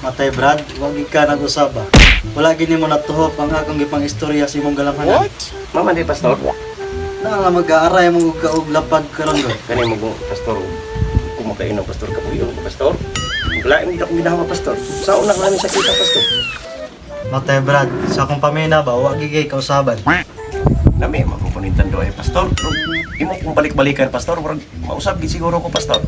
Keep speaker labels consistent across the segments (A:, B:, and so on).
A: Matay Brad, wag ka nag-usaba. Wala gini mo natuhop ang akong gipang istorya sa imong galamhanan.
B: Mama di, pastor.
A: Na nga mag-aaray mo og kaog lapag karon do.
B: Kani mo kung pastor, kung makainom, pastor, kapuyo ko, pastor. Wala hindi akong ginawa, pastor. Sa una namin sa kita, pastor.
A: Matay Brad, sa akong pamina ba wa gigay kausaban.
B: Nami mapupunintan do ay pastor. Pero imo kung balik-balikan, pastor, murag mausab gid siguro ko, pastor.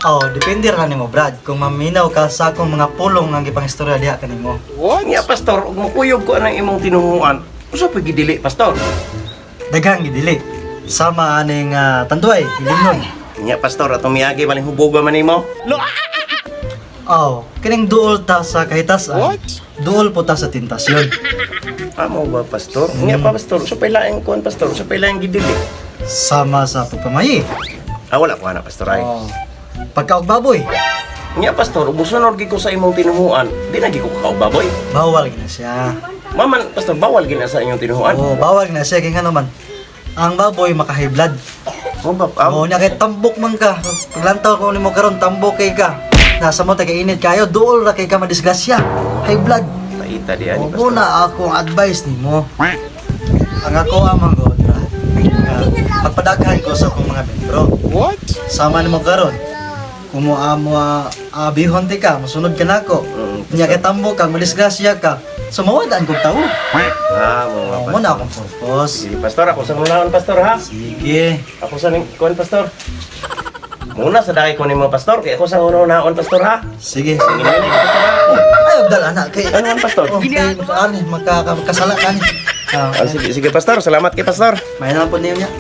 A: Oh, depende ra nimo, Brad, kung maminaw ka sa akong mga pulong nga gipang istorya diha kanimo.
B: Nya pastor, ug mukuyog ko anang imong tinuhuan. Usa pa gidili, pastor?
A: Daghang gidili. Sama aning tanduay, ilimnon.
B: Nya pastor, atong miyagi maling huboga man nimo.
A: Oh, kining duol ta sa kahitasan. Duol po ta sa tentasyon.
B: Amo ba, pastor? Nya pa, pastor, usa pa laing kuan, pastor, usa pa laing gidili?
A: Sama sa pagpamayi.
B: Ah, wala ko ana, pastor ay.
A: Oh. Pagkaog baboy,
B: Nya pastor, ug musunod gid ko sa imong tinuhuan, di na gid ko kaubaboy.
A: Bawal gina siya.
B: Maman, pastor, bawal gid na sa inyong tinuhuan.
A: Oh, bawal gina siya kay ngano man. Ang baboy makahiblad.
B: Mo ba? Ah,
A: Oh, nya kay tambok man ka. Paglantaw ko nimo karon tambok kay ka. Nasa mo ta kay init kayo, duol ra kay ka madisgrasya. High blood.
B: Taita di ani,
A: Oh,
B: pastor.
A: na akong advice nimo. Ang ako amang God, Brad. Nga, pagpadaghan ko sa akong mga membro.
C: What?
A: Sama nimo karon. Kung mo amo abihon ti ka, mosunod ka nako. Nya kay tambok ka, madisgrasya ka. So mawadaan kog tawo.
B: Ah, mo
A: Oh,
B: ba?
A: mo na akong purpose.
B: Sige, pastor, ako sa munaon, pastor, ha?
A: Sige.
B: Ako sa ning kuan, pastor. Muna sa daki ko nimo, pastor, kay ako sa unaon, pastor, ha?
A: Sige.
B: Sige na pastor, ha?
A: Ay, abdal anak kay.
B: Ano man, pastor?
A: Oh, kay ano, makakasala ka ni. Ah,
B: Ah, sige, sige, pastor, salamat kay pastor.
A: May na po niyo niya.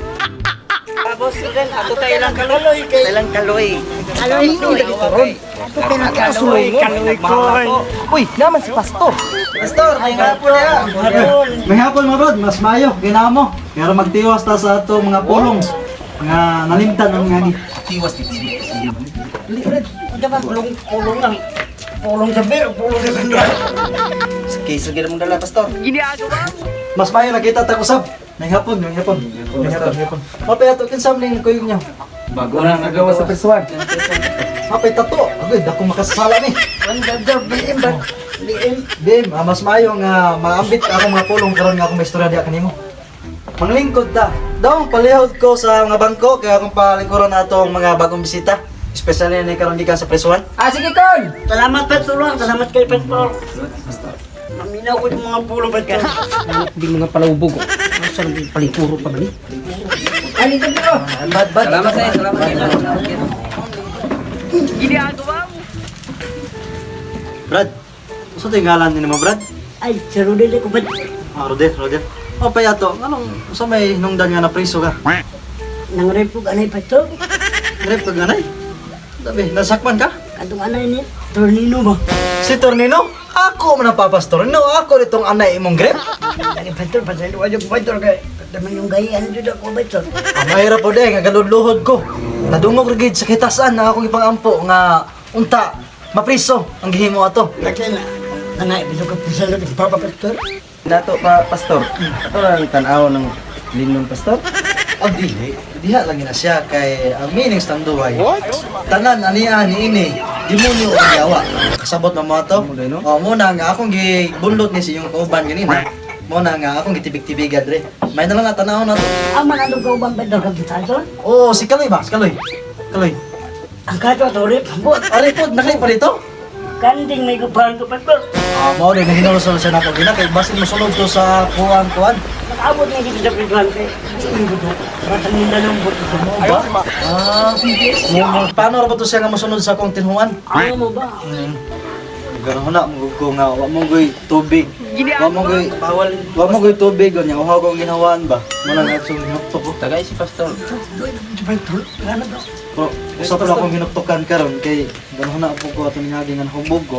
D: Tapos rin, ato tayo lang kaloy. Tayo lang kaloy. Kaloy, kaloy. Kaloy, kaloy, kaloy.
E: Uy, naman si Pastor.
A: Pastor, may hapon na. May hapon mga brod, mas mayo, ginamo. Pero magtiwas ta sa ato mga pulong. Mga nalimtan ang nga ni.
E: Tiwas dito.
D: Pulong, pulong lang. Pulong sa beer, pulong sa beer.
E: Sige, sige mong dala, Pastor.
A: Mas mayo nakita ta usab. May hapon, may hapon. May hapon, may hapon. Mapay ato kinsa man ning kuyog niyo?
E: Bago na nagawa sa persuan.
A: Mapay tato. Agoy, dako makasala ni.
D: BM ba? BM.
A: Bim, mas mayo nga maambit ako mga pulong karon nga akong may istorya diha kanimo. Manglingkod ta. Dong palihog ko sa mga bangko kaya akong palingkuran atong mga bagong bisita. Especially ni karon gikan sa presuhan.
E: Ah, sige, Kon!
D: Salamat, Pastor. Ah. Salamat kay Pastor. Maminaw ko yung mga pulong, Pastor.
E: Hindi mga palawbog. Saan palingkuro pa ba ni? Alin ka dito?
A: Bad bad.
E: Salamat sa'yo, salamat sa'yo.
A: Brad. Usa to yung ngalan ni mo, Brad?
D: Ay, si Rodel ko ba?
A: Ah, Rodel, Rodel. O pa ato, anong usa may hinungdan nga na priso ka?
D: Nang repog anay, Pastor.
A: Grep ka ganay. Dabi, nasakman ka?
D: Katong anay ni, Tornino ba?
A: Si Tornino? Ako man ang papastor. No, ako nitong anay imong grep.
D: Ay, Pastor, pasalo ayo ko, Pastor. Kay, naman yung gayaan dito ako, Pastor.
A: Ang mahirap po deh, nga galudluhod ko. Nadungog ra gid sa kitasan na akong ipangampo nga unta mapriso ang gihimo ato.
D: Laki na. Nangay, biso ka pasalo ni Papa, Pastor.
E: Nato pa, Pastor. Ato lang tanaw ng linon, Pastor.
A: Ang dili, diha lang gina siya kay ang meaning sa tanduay.
C: What?
A: Tanan aniya ni ini demonyo ang yawa. Kasabot na mo ato. O mo na nga akong gibunlot ni sa iyong kauban ganina. Mo na nga akong gitibig-tibigan dre. May na lang nga tanaw na to.
D: Ang mga anong kauban, Pastor, kapitador?
A: Oo, si Kaloy ba? Si Kaloy. Kaloy.
D: Ang kato, Torre, pambot.
A: Aray po, nakay pa dito.
D: Kanding may gupahan ko, Pastor.
A: Ah, mao din nahinulsol siya nako gina kay basin mosulod to sa kuan-kuan.
D: Nakaabot na dito sa prisuhan kay Batang nilalong buto sa mo ba?
A: Ah, paano ra ba to siya nga mosunod sa akong tinhuan?
D: Ano mo ba?
A: Ganun na mo ko nga wa mo goy tubig. Wa mo goy
E: Bawal.
A: wa mo goy tubig unya uhaw kong ginawaan ba. Mo lang akong hinuktok ko.
E: Tagay si Pastor.
D: Pastor, salamat daw.
A: Pero usa pa akong hinuktokan karon kay ganun na po ko ato nga nga hubog ko.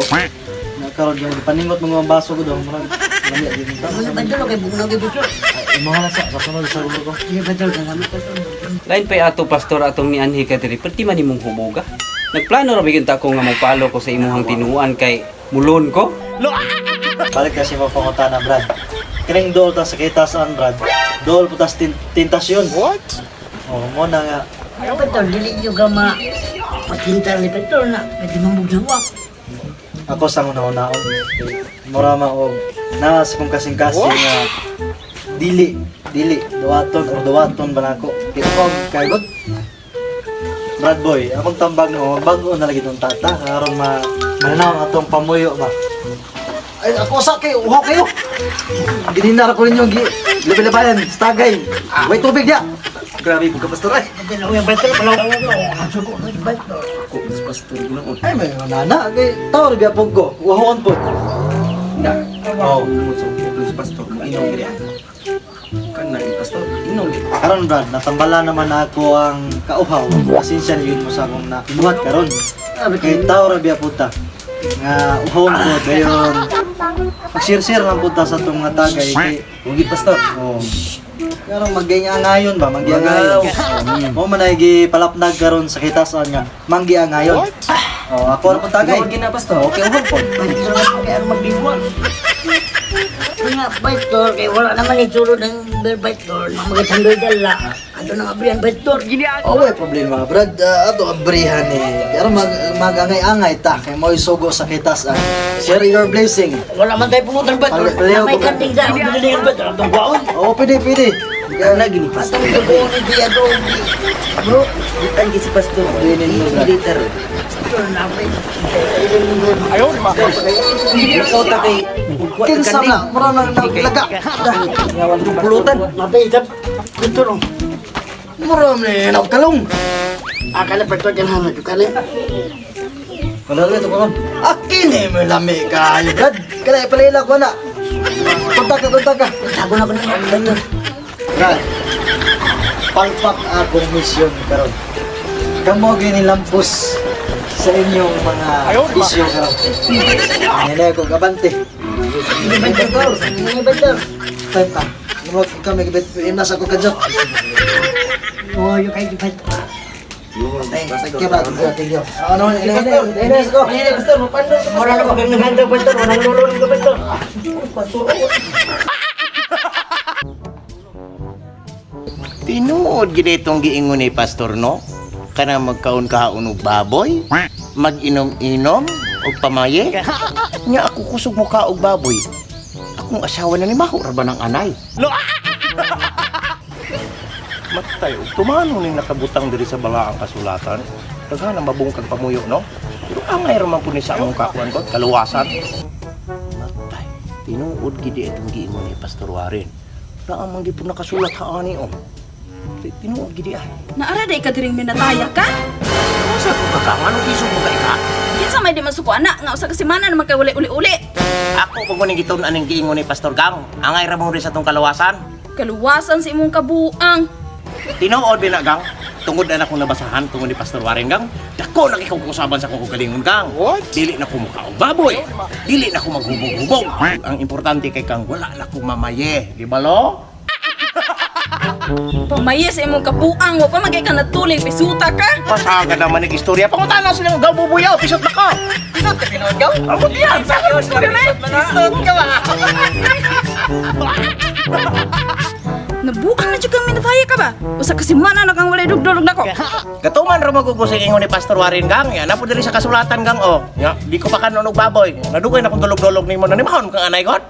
A: Na karon yung paningot mga baso ko daw murag lami din ta.
D: Ano ba ito? Kay bugnaw kay Pastor.
A: Imo na sa sunod sa ulo ko.
D: Sige, Pastor, salamat, Pastor.
F: Lain pa'y ato, pastor, atong nianhi ka diri, perti man imong huboga. Nagplano ra bigyan ta ko nga magpalo ko sa imuhang tinuan kay mulon ko.
A: Balik kasi mo pangutana, Brad. Kining dool ta sa kitasan, Brad. Dool po tas tintasyon.
C: What?
A: Oh, mo na nga.
D: Ano, Pastor, dili nyo ka ma matintar ni Pastor na pwede mambugnaw.
A: Ako sa una-unaon. Mura ma og naa sa kong kasing-kasing nga dili dili duwaton or duwaton ba nako. Kay ako kay God. Brad boy, akong tambag no, bago na lagi tong tata aron ma mananaw ang atong pamuyo ba. Ay, ako sa kay uhaw kayo. Gininar ko ninyo gi labi-labayan, stagay. Way tubig diya. Grabe po ka, pastor ay.
B: Ko pastor ginoon.
A: Ay, may nana kay tawar biya pug ko. Uhawan po.
B: Na.
A: Oh.
B: So, please pastor, inom gid. Kana pastor, inom gid.
A: Karon Brad, natambala naman ako ang kauhaw. Pasensya na yun mo sa akong nabuhat karon. Kay tao ra biya puta. Nga uhawon ko dayon. Magsir-sir lang puta sa itong mga tagay kay
B: Huwag pastor.
A: oh. Karon maggiangayon ba, maggiangayon. Mo man ay gipalapnag karon sa kitasan nga manggiangayon. Oh, ako ra pud tagay.
B: Huwag gina pastor.
A: Okay, uhawon po.
D: Nga, Pastor, kay wala naman ituro ng Pastor. Mga dala. Ato nang abrihan, Pastor.
A: Oh, way problema, Brad. Ato abrihan eh. Pero mag magangay-angay ta kay mo'y sugo sa kitasan. Share your blessing.
D: Wala man tayo pulutan, Pastor.
A: Palayo
D: May
A: ko.
D: kanting sa akong bililingan, Pastor. Atong baon.
A: Oo, pwede, pwede.
B: Kana gini pastor.
D: Atong gabuon ni Dia do.
B: Bro, butan gid si pastor. Militer.
D: Pastor, napay.
B: Ikaw ta kay
A: Kinsa na, mura nang naglaga.
B: Pulutan.
D: Napay, isap. Pastor, oh.
A: Mura man nagkalong.
D: Akala, Pastor, dyan hangat. Kala.
A: Wala rin ito ko. Akin eh, may lami kayo, Brad. Kaya ipalila ko na. Kontak ka, kontak ka.
D: Tago na ko na, Pastor.
A: Brad, palpak akong misyon karon. Kamo ginilampos sa inyong mga isyo karon. Nilay ko kabante.
D: Hindi, Pastor. Hindi, Pastor.
A: Time pa. Lumot kami gibit imnas ako kajok.
D: Oh, yung kay Pastor.
A: Thank you, Brad. Thank you. Ano, ini ini ini ko.
B: Pastor, mapandol ka.
D: Wala na magandang Pastor. Walang lulong ka, Pastor.
B: Tinuod gid itong giingon ni pastor no? Kana magkaon kaon og baboy, mag-inom-inom og pamaye. Nya ako kusog mo ka og baboy. Akong asawa na ni Maho ra ba ng anay? Matay og tumano ning nakabutang diri sa balaang kasulatan. Daghan ang mabungkag pamuyo no? Pero angay ra man pud ni sa among kakuan ko, kaluwasan. Matay, tinuod gid itong giingon ni Pastor Warren. Naa man gid pud nakasulat ha ani oh. Tinuod gid ah.
C: Naara day ka diring minataya ka?
B: Sa ko ka anong kisog mo kay ka?
C: Kinsa may di masuko ana nga usa ka semana naman kay walay uli-uli.
B: Ako kung kuning giton aning giingon ni Pastor Gang, angay ra mo rin sa tong kalawasan.
C: Kaluwasan sa imong kabuang.
B: Tinuod bin na gang, tungod na akong nabasahan tungod ni Pastor Warren gang, dako na kay usaban sa akong kaugalingon gang. Dili na ko mukha og baboy. Dili na ko maghubog-hubog. Ang importante kay kang wala na ko mamaye, di ba lo?
C: Pamaye sa imong kabuang wa pa man kay ka natuling pisuta ka.
B: Pasaga naman ng istorya. Pangutana sila ng gaw bubuyaw, pisot na ka. Pisot ka tinuod gaw? Amo diyan, sa istorya na. Pisot ka ba?
C: Nabuang na jud kang minataya ka ba? Usa ka semana na kang walay dugdulog nako.
B: Katuman ra mo sa ingon ni Pastor Warren gang, ya na po diri sa kasulatan gang oh. Ya, di ko pa kanon og baboy. Nadugay na kong dulog-dulog nimo na nimahon kang anay god.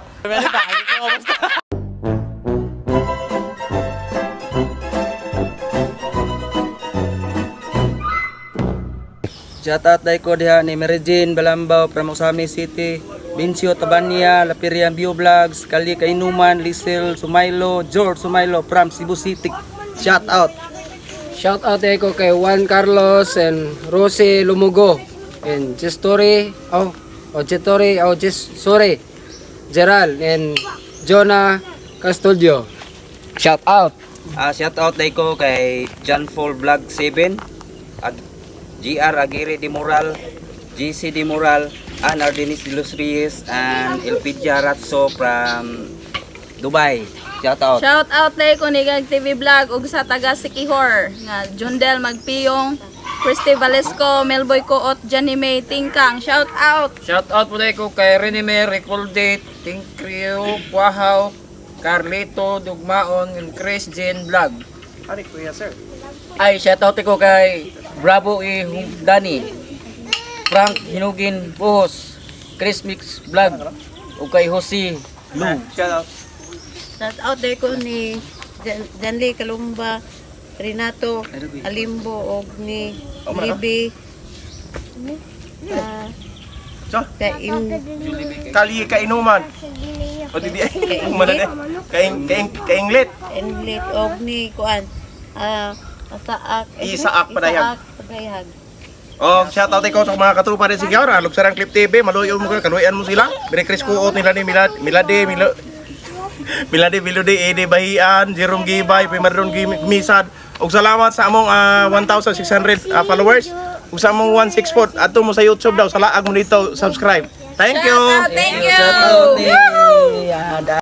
G: Shout out ko diha ni Mary Jane Balambaw from Osami City, Vincio Tabania, Lapirian Bio Vlogs, Kali Kainuman, Lisel Sumailo, George Sumailo from Cebu City.
A: Shout out.
E: Shout out ko kay Juan Carlos and Rose Lumugo and Jestore, oh, oh Jetore, oh Jes, sorry, Gerald and Jonah Custodio. Shout out.
F: Shout out day ko kay John Paul Vlog 7, Ag GR Aguirre de Moral, GC de Moral, Ann Ardenis de Los Reyes, and Elpidia Ratso from Dubai. Shout out.
C: Shout out day ko ni Gag TV Vlog ug sa taga Sikihor nga Jundel Magpiyong, Christy Valesco, Melboy Coot, Johnny May Tingkang. Shout out.
G: Shout out po ko kay Rene Mer, Recoldate, Tinkrio, Wahaw, Carlito, Dugmaon, and Chris Jane Vlog.
B: Ari kuya sir.
G: Ay, shout out ko kay Bravo E. Dani, Frank Hinugin Buhos, Chris Mix Vlog ug kay Jose Lu.
H: Shout out day ko ni Janly Kalumba, Renato Alimbo og ni Libi. Ah, kay in
B: Kali kainuman. O di di man na kaing kaing kainglit.
H: Enlit og ni kuan. Ah, Asaak.
B: Isaak Padayag.
H: Isaak Padayag.
B: Oh, shout out ko sa mga katrupa rin si Gyara, Lugsarang Clip TV, maluyo mo kaluyan mo sila. Bire Chris Kuot nila ni Milad, Milade, Milo Milade Milode, Ede Bahian, Jerome Gibay, Pimadron Gimisad. Ug salamat sa among 1,600 followers. Ug sa among 164 adto mo sa YouTube daw, sa laag mo dito, subscribe. Thank you.
C: Shout out, thank you.
G: Shout out ni